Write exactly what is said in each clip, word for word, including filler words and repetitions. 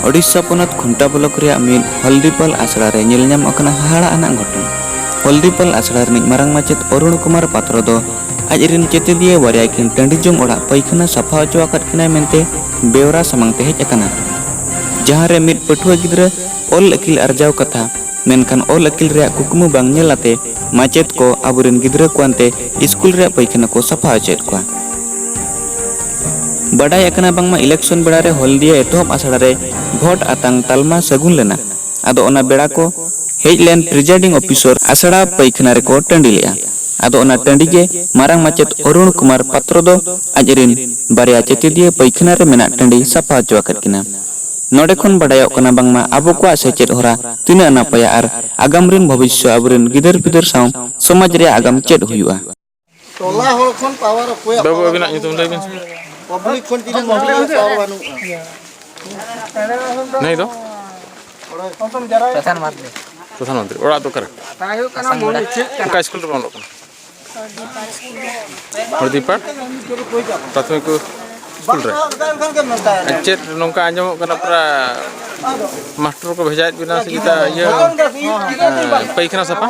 ᱳᱰᱤᱥᱟ ᱯᱚᱱᱚᱛ ᱠᱷᱩᱱᱴᱟ ᱵᱞᱚᱠ ᱨᱮᱭᱟᱜ ᱢᱤᱫ ᱦᱚᱞᱫᱤᱯᱟᱞ ᱟᱥᱲᱟ ᱨᱮ ᱧᱮᱞ ᱧᱟᱢᱚᱜ ᱠᱟᱱᱟ ᱦᱟᱦᱟᱲᱟᱜ ᱟᱱᱟᱜ ᱜᱷᱚᱴᱚᱱ᱾ ᱦᱚᱞᱫᱤᱯᱟᱞ ᱟᱥᱲᱟ ᱨᱤᱱᱤᱡ ᱢᱟᱨᱟᱝ ᱢᱟᱪᱮᱛ ᱚᱨᱩᱬ ᱠᱩᱢᱟᱨ ᱯᱟᱛᱨᱚ ᱫᱚ ᱟᱡ ᱨᱤᱱ ᱪᱮᱛᱮᱫᱤᱭᱟᱹ ᱵᱟᱨᱭᱟ ᱠᱤᱱ ᱴᱟᱺᱰᱤ ᱡᱚᱝ ᱚᱲᱟᱜ ᱯᱟᱹᱭᱠᱷᱟᱱᱟ ᱥᱟᱯᱷᱟ ᱦᱚᱪᱚ ᱟᱠᱟᱫ ᱠᱤᱱᱟᱭ ᱢᱮᱱᱛᱮ ᱵᱮᱣᱨᱟ ᱥᱟᱢᱟᱝ ᱛᱮ ᱦᱮᱡ ᱟᱠᱟᱱᱟ, ᱡᱟᱦᱟᱸ ᱨᱮ ᱢᱤᱫ ᱯᱟᱹᱴᱷᱩᱣᱟᱹ ᱜᱤᱫᱽᱨᱟᱹ ᱚᱞ ᱟᱹᱠᱤᱞ ᱟᱨᱡᱟᱣ ᱠᱟᱛᱷᱟ, ᱢᱮᱱᱠᱷᱟᱱ ᱚᱞ ᱟᱹᱠᱤᱞ ᱨᱮᱭᱟᱜ ᱠᱩᱠᱢᱩ ᱵᱟᱝ ᱧᱮᱞ ᱟᱛᱮ ᱢᱟᱪᱮᱛ ᱠᱚ ᱟᱵᱚᱨᱤᱱ ᱜᱤᱫᱽᱨᱟᱹ ᱠᱚ ᱟᱱᱛᱮ ᱥᱠᱩᱞ ᱨᱮᱭᱟᱜ ᱯᱟᱹᱭᱠᱷᱟᱱᱟ ᱠᱚ ᱥᱟᱯᱷᱟ ᱦᱚᱪᱚᱭᱮᱫ ᱠᱚᱣᱟ᱾ ᱵᱟᱰᱟᱭ ᱟᱠᱟᱱᱟ ᱵᱟᱝᱢᱟ ᱤᱞᱮᱠᱥᱚᱱ ᱵᱮᱲᱟ ᱨᱮ ᱦᱚᱞᱫᱤᱭᱟ ᱮᱛᱚᱦᱚᱵ ᱟᱥᱲᱟ ᱨᱮ ᱵᱷᱳᱴ ᱟᱛᱟᱝ ᱛᱟᱞᱢᱟ ᱥᱟᱹᱜᱩᱱ ᱞᱮᱱᱟ᱾ ᱟᱫᱚ ᱚᱱᱟ ᱵᱮᱲᱟ ᱠᱚ ᱦᱮᱡ ᱞᱮᱱ presiding officer ᱟᱥᱲᱟ ᱯᱟᱹᱭᱠᱷᱟᱱᱟ ᱨᱮᱠᱚ ᱴᱟᱺᱰᱤ ᱞᱮᱫᱼᱟ᱾ ᱟᱫᱚ ᱚᱱᱟ ᱴᱟᱺᱰᱤ ᱜᱮ ᱢᱟᱨᱟᱝ ᱢᱟᱪᱮᱛ ᱚᱨᱩᱬ ᱠᱩᱢᱟᱨ ᱯᱟᱛᱨᱚ ᱫᱚ ᱟᱡ ᱨᱤᱱ ᱵᱟᱨᱭᱟ ᱪᱮᱛᱮᱫᱤᱭᱟᱹ ᱯᱟᱹᱭᱠᱷᱟᱱᱟ ᱨᱮ ᱢᱮᱱᱟᱜ ᱴᱟᱺᱰᱤ ᱥᱟᱯᱷᱟ ᱦᱚᱪᱚ ᱟᱠᱟᱫ ᱠᱤᱱᱟ᱾ ᱱᱚᱰᱮ ᱠᱷᱚᱱ ᱵᱟᱰᱟᱭᱚᱜ ᱠᱟᱱᱟ ᱵᱟᱝᱢᱟ ᱟᱵᱚ ᱠᱚᱣᱟᱜ ᱥᱮᱪᱮᱫ ᱦᱚᱨᱟ ᱛᱤᱱᱟᱹᱜ ᱱᱟᱯᱟᱭᱟ ᱟᱨ ᱟᱜᱟᱢ ᱨᱤᱱ ᱵᱷᱚᱵᱤᱥᱥᱚ ᱟᱵᱚᱨᱤᱱ ᱜᱤᱫᱟᱹᱨ ᱯᱤᱫᱟᱹᱨ ᱥᱟᱶ ᱥᱚᱢᱟᱡᱽ ᱨᱮᱭᱟᱜ ᱟᱜᱟᱢ ᱪᱮᱫ ᱦᱩᱭᱩᱜᱼᱟ? ᱴᱚᱞᱟ ᱦᱚᱲ ᱠᱷᱚᱱ power ᱚᱠᱚᱭᱟᱜ ᱵᱟᱹᱵᱩ, power ᱟᱹᱵᱤᱱᱟᱜ ᱵᱟᱹᱱᱩᱜᱼᱟ? ᱧᱩᱛᱩᱢ ᱞᱟᱹᱭ ᱵᱤᱱ ᱥᱮ᱾ Public ᱠᱷᱚᱱ ᱛᱤᱱᱟᱹᱜ ᱢᱚᱦᱞᱟ ᱨᱮ power ᱵᱟᱹᱱᱩᱜᱼᱟ᱾ ᱱᱩᱭ ᱫᱚ? ᱯᱨᱚᱥᱟᱱ ᱢᱟᱨᱰᱤ᱾ ᱯᱨᱚᱥᱟᱱ ᱢᱟᱨᱰᱤ᱾ ᱚᱲᱟᱜ ᱫᱚ ᱚᱠᱟᱨᱮ? ᱚᱠᱟ ᱥᱠᱩᱞ ᱨᱮᱵᱮᱱ ᱚᱞᱚᱜ ᱠᱟᱱᱟ? ᱦᱚᱲᱫᱤᱯᱟᱲ ᱯᱨᱟᱛᱷᱚᱢᱤᱠ ᱥᱠᱩᱞ ᱨᱮ᱾ ᱟᱨ ᱪᱮᱫ ᱱᱚᱝᱠᱟ ᱟᱸᱡᱚᱢᱚᱜ ᱠᱟᱱᱟ, ᱯᱩᱨᱟ ᱢᱟᱥᱴᱟᱨ ᱠᱚ ᱵᱷᱮᱡᱟᱭᱮᱫ ᱵᱮᱱᱟ ᱥᱮ ᱪᱮᱛᱟ ᱤᱭᱟᱹ, ᱦᱮᱸ, ᱯᱟᱭᱠᱷᱟᱱᱟ ᱥᱟᱯᱷᱟ?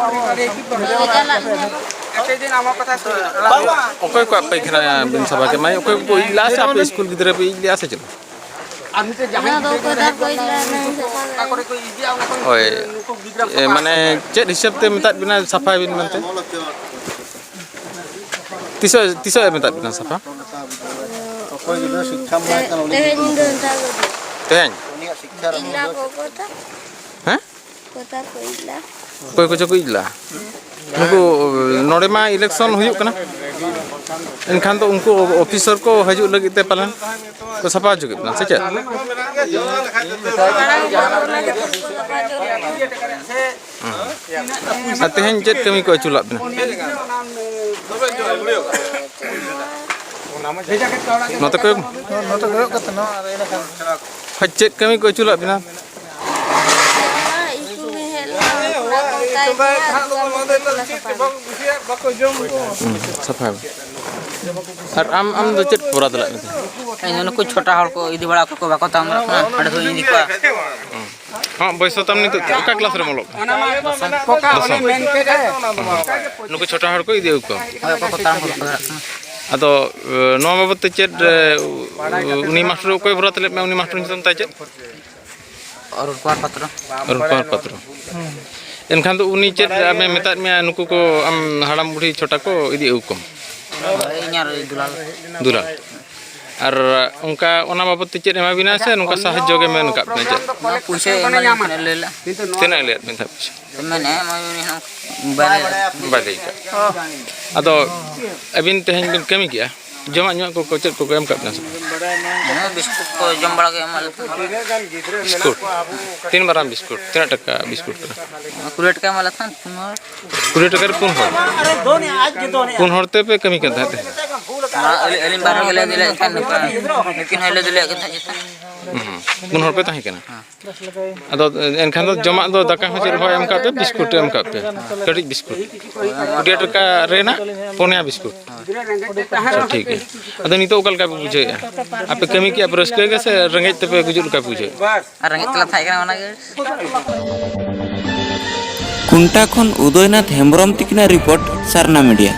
ᱚᱠᱚᱭ ᱠᱚᱣᱟᱜ ᱯᱟᱭᱠᱷᱟᱱᱟ ᱵᱤᱱ ᱥᱟᱯᱷᱟ ᱠᱮᱫ? ᱢᱟᱱᱮ ᱚᱠᱚᱭ ᱠᱚ ᱤᱡ ᱞᱟᱜᱼᱟ ᱥᱮ ᱟᱯᱮ ᱥᱠᱩᱞ ᱜᱤᱫᱽᱨᱟᱹ ᱯᱮ ᱤᱡ ᱞᱮᱜᱼᱟ ᱥᱮ ᱪᱮᱫ? ᱚᱱᱟ ᱫᱚ ᱚᱠᱚᱭ ᱫᱟᱜ ᱠᱚ ᱤᱫᱤ ᱞᱟᱜᱼᱟ, ᱚᱱᱟ ᱦᱤᱥᱟᱹᱵ ᱠᱷᱟᱱ ᱫᱚ᱾ ᱦᱳᱭ᱾ ᱮ, ᱢᱟᱱᱮ ᱪᱮᱫ ᱦᱤᱥᱟᱹᱵ ᱛᱮ ᱢᱮᱛᱟᱫ ᱵᱮᱱᱟ ᱥᱟᱯᱷᱟᱭ ᱵᱤᱱ ᱢᱮᱱᱛᱮ? ᱛᱤᱥᱚᱜ, ᱛᱤᱥᱚᱜ ᱮ ᱢᱮᱛᱟᱫ ᱵᱮᱱᱟ ᱥᱟᱯᱷᱟ? ᱚᱠᱚᱭ ᱜᱤᱫᱽᱨᱟᱹ ᱥᱤᱠᱠᱷᱟ ᱮᱢᱟᱭ ᱠᱟᱱᱟ, ᱩᱱᱤ ᱛᱮᱦᱮᱧ ᱜᱤᱫᱽᱨᱟᱹ ᱧᱤᱫᱟᱹ ᱚᱱᱠᱟ ᱜᱮ᱾ ᱛᱮᱦᱮᱧ? ᱩᱱᱤᱭᱟᱜ ᱥᱤᱠᱠᱷᱟ ᱨᱮ ᱤᱧ ᱞᱟᱜ ᱠᱚ ᱠᱚ ᱛᱟ᱾ ᱦᱮᱸ? ᱠᱚᱛᱟ ᱠᱚ ᱤᱧ ᱞᱟ᱾ ᱚᱠᱚᱭ ᱠᱚᱪᱚ ᱠᱚ ᱤᱡ ᱞᱟ? ᱱᱩᱠᱩ, ᱱᱚᱰᱮ ᱢᱟ election ᱦᱩᱭᱩᱜ ᱠᱟᱱᱟ, ᱮᱱᱠᱷᱟᱱ ᱫᱚ ᱩᱱᱠᱩ officer ᱠᱚ ᱦᱤᱡᱩᱜ ᱞᱟᱹᱜᱤᱫ ᱛᱮ ᱯᱟᱞᱮᱱ ᱠᱚ ᱥᱟᱯᱷᱟ ᱦᱚᱪᱚ ᱠᱮᱫ ᱵᱚᱱᱟ, ᱥᱮ ᱪᱮᱫ? ᱟᱨ ᱛᱮᱦᱮᱧ ᱪᱮᱫ ᱠᱟᱹᱢᱤ ᱠᱚ ᱟᱹᱪᱩ ᱞᱟᱜ ᱵᱮᱱᱟ? ᱱᱚᱛᱮ ᱠᱚ ᱱᱚᱛᱮ ᱠᱚᱭᱚᱜ ᱠᱟᱛᱮ ᱱᱚᱣᱟ ᱟᱨ ᱮᱸᱰᱮᱠᱷᱟᱱ ᱦᱳᱭ, ᱪᱮᱫ ᱠᱟᱹᱢᱤ ᱠᱚ ᱟᱹᱪᱩ ᱞᱟᱜ ᱵᱮᱱᱟ? ᱤᱥᱠᱩᱞ ᱦᱮᱡ ᱞᱮᱱᱟ, ᱚᱱᱟ ᱠᱚ ᱚᱱᱠᱟᱭ ᱜᱮᱭᱟ, ᱦᱩᱸ, ᱥᱟᱯᱷᱟᱭ ᱢᱮ᱾ ᱟᱨ ᱟᱢ, ᱟᱢ ᱫᱚ ᱪᱮᱫ ᱠᱚ ᱵᱚᱨᱟᱫ ᱞᱮᱫ ᱢᱮ ᱛᱟᱦᱮᱸᱫ? ᱤᱧ ᱫᱚ ᱱᱩᱠᱩ ᱪᱷᱳᱴᱟ ᱦᱚᱲ ᱠᱚ ᱤᱫᱤ ᱵᱟᱲᱟ ᱠᱚᱠᱚ ᱵᱟᱠᱚ ᱛᱟᱦᱮᱱ ᱠᱟᱱᱟ, ᱚᱸᱰᱮ ᱠᱷᱚᱱ ᱤᱧ ᱤᱫᱤ ᱠᱚᱣᱟ᱾ ᱦᱚᱸ, ᱵᱚᱭᱥᱚ ᱛᱟᱢ ᱱᱤᱛᱚᱜ ᱚᱠᱟ ᱠᱞᱟᱥ ᱨᱮᱢ ᱚᱞᱚᱜ ᱠᱟᱱᱟ? ᱫᱚᱥᱚᱢ᱾ ᱱᱩᱠᱩ ᱪᱷᱳᱴᱟ ᱦᱚᱲ ᱠᱚ ᱤᱫᱤ ᱟᱹᱜᱩ ᱠᱚᱣᱟ᱾ ᱦᱳᱭ, ᱚᱠᱚᱭ ᱠᱚ ᱛᱟᱲᱟᱢ ᱠᱚ ᱵᱟᱠᱚ ᱫᱟᱲᱮᱭᱟᱜ ᱠᱟᱱᱟ᱾ ᱟᱫᱚ, ᱮ, ᱱᱚᱣᱟ ᱵᱟᱵᱚᱫ ᱛᱮ ᱪᱮᱫ, ᱮ, ᱩᱱᱤ ᱢᱟᱥᱴᱟᱨ ᱚᱠᱚᱭ ᱵᱚᱨᱟᱛ ᱞᱮᱫ ᱢᱮ, ᱩᱱᱤ ᱢᱟᱥᱴᱟᱨ ᱧᱩᱛᱩᱢ ᱛᱟᱭ ᱪᱮᱫ? ᱚᱨᱩᱬ ᱠᱩᱢᱟᱨ ᱯᱟᱛᱨᱚ᱾ ᱚᱨᱩᱬ ᱠᱩᱢᱟᱨ ᱯᱟᱛᱨᱚ᱾ ᱮᱱᱠᱷᱟᱱ ᱫᱚ ᱩᱱᱤ ᱪᱮᱫ ᱟᱢᱮ ᱢᱮᱛᱟᱫ ᱢᱮᱭᱟ, ᱱᱩᱠᱩ ᱠᱚ ᱟᱢ ᱦᱟᱲᱟᱢ ᱵᱩᱲᱦᱤ ᱪᱷᱳᱴᱟ ᱠᱚ ᱤᱫᱤ ᱟᱹᱜᱩ ᱠᱚᱢ? ᱤᱧ ᱟᱨ ᱫᱩᱞᱟᱞ᱾ ᱫᱩᱞᱟᱞ᱾ ᱟᱨ ᱚᱱᱠᱟ ᱚᱱᱟ ᱵᱟᱵᱚᱫ ᱛᱮ ᱪᱮᱫ ᱮᱢᱟ ᱵᱤᱱᱟ ᱥᱮ ᱱᱚᱝᱠᱟ ᱥᱟᱦᱟᱡᱽᱡᱚ ᱜᱮ ᱢᱮᱱ ᱟᱠᱟᱫ ᱵᱤᱱᱟ ᱪᱮᱫ? ᱚᱱᱟ ᱯᱩᱭᱥᱟᱹ ᱮᱢ ᱞᱟᱹᱜᱤᱫ ᱠᱷᱟᱱ ᱞᱟᱹᱭ ᱞᱮᱫ᱾ ᱛᱤᱱᱟᱹᱜ ᱞᱟᱹᱭᱟᱫ ᱵᱤᱱ ᱛᱟᱦᱮᱸᱫ ᱯᱩᱭᱥᱟᱹ? ᱢᱮᱱᱮ ᱮᱢᱟᱭ ᱩᱱᱤ ᱦᱚᱸ ᱵᱟᱭ ᱞᱟᱹᱭ ᱞᱮᱫ᱾ ᱵᱟᱭ ᱞᱟᱹᱭ ᱟᱠᱟᱫ᱾ ᱟᱫᱚ ᱟᱹᱵᱤᱱ ᱛᱮᱦᱮᱧ ᱵᱤᱱ ᱠᱟᱹᱢᱤ ᱠᱮᱜᱼᱟ, ᱡᱚᱢᱟᱜ ᱧᱩᱣᱟᱜ ᱠᱚ ᱪᱮᱫ ᱠᱚᱠᱚ ᱮᱢ ᱠᱟᱜ ᱵᱤᱱᱟ ᱥᱮ ᱵᱟᱝ? ᱦᱮᱸ, ᱵᱤᱥᱠᱩᱴ ᱠᱚ ᱡᱚᱢ ᱵᱟᱲᱟ ᱜᱮ ᱮᱢᱟᱜ ᱞᱮ ᱛᱟᱦᱮᱸᱫ᱾ ᱵᱤᱥᱠᱩᱴ? ᱛᱤᱱ ᱢᱟᱨᱟᱝ ᱵᱤᱥᱠᱩᱴ? ᱛᱤᱱᱟᱹᱜ ᱴᱟᱠᱟ ᱵᱤᱥᱠᱩᱴ ᱠᱟᱱᱟ? ᱠᱩᱲᱤ ᱴᱟᱠᱟ ᱮᱢᱟᱜ ᱞᱮ ᱛᱟᱦᱮᱸᱫ, ᱯᱩᱱ ᱦᱚᱲ᱾ ᱠᱩᱲᱤ ᱴᱟᱠᱟ ᱨᱮ ᱯᱩᱱ ᱦᱚᱲ? ᱯᱩᱱ ᱦᱚᱲ ᱛᱮ ᱯᱮ ᱠᱟᱹᱢᱤ ᱠᱟᱱ ᱛᱟᱦᱮᱸᱫ ᱛᱮ? ᱟᱹᱞᱤᱧ, ᱟᱹᱞᱤᱧ ᱵᱟᱨ ᱦᱚᱲ ᱜᱮᱞᱮ ᱤᱫᱤ ᱞᱮᱫ ᱛᱟᱦᱮᱸᱫ, ᱱᱩᱠᱤᱱ ᱦᱚᱸ ᱞᱮ ᱤᱫᱤ ᱞᱮᱫ ᱠᱤᱱ ᱛᱟᱦᱮᱸᱫ ᱪᱮᱛᱟᱱ᱾ ᱦᱩᱸ, ᱯᱩᱱ ᱦᱚᱲ ᱯᱮ ᱛᱟᱦᱮᱸ ᱠᱟᱱᱟ? ᱦᱮᱸ᱾ ᱟᱫᱚ ᱮᱱᱠᱷᱟᱱ ᱫᱚ ᱡᱚᱢᱟᱜ ᱫᱚ ᱫᱟᱠᱟ ᱦᱚᱸ ᱪᱮᱫ ᱦᱚᱸ ᱮᱢ ᱠᱟᱜ ᱯᱮ, ᱵᱤᱥᱠᱩᱴ ᱮᱢ ᱠᱟᱜ ᱯᱮ, ᱠᱟᱹᱴᱤᱡ ᱵᱤᱥᱠᱩᱴ᱾ ᱠᱩᱲᱤ ᱴᱟᱠᱟ ᱨᱮᱱᱟᱜ ᱯᱩᱱᱭᱟ ᱵᱤᱥᱠᱩᱴ᱾ ᱟᱪᱪᱷᱟ, ᱴᱷᱤᱠ ᱜᱮᱭᱟ᱾ ᱟᱫᱚ ᱱᱤᱛᱚᱜ ᱚᱠᱟ ᱞᱮᱠᱟ ᱯᱮ ᱵᱩᱡᱷᱟᱹᱣᱮᱫᱼᱟ? ᱟᱯᱮ ᱠᱟᱹᱢᱤ ᱠᱮᱜᱼᱟ ᱯᱮ ᱨᱟᱹᱥᱠᱟᱹ ᱜᱮ ᱥᱮ ᱨᱮᱸᱜᱮᱡ ᱛᱮᱯᱮ ᱜᱩᱡᱩᱜ ᱞᱮᱠᱟ ᱯᱮ ᱵᱩᱡᱷᱟᱹᱣᱮᱫᱼᱟ? ᱟᱨ ᱨᱮᱸᱜᱮᱡ ᱛᱮᱞᱮ ᱛᱟᱦᱮᱸ ᱠᱟᱱᱟ, ᱚᱱᱟ ᱜᱮ᱾ ᱠᱩᱱᱴᱟ ᱠᱷᱚᱱ ᱩᱫᱚᱭᱱᱟᱛᱷ ᱦᱮᱢᱵᱨᱚᱢ ᱛᱤᱠᱤᱱᱟᱜ ᱨᱤᱯᱳᱨᱴ, ᱥᱟᱨᱱᱟ ᱢᱤᱰᱤᱭᱟ᱾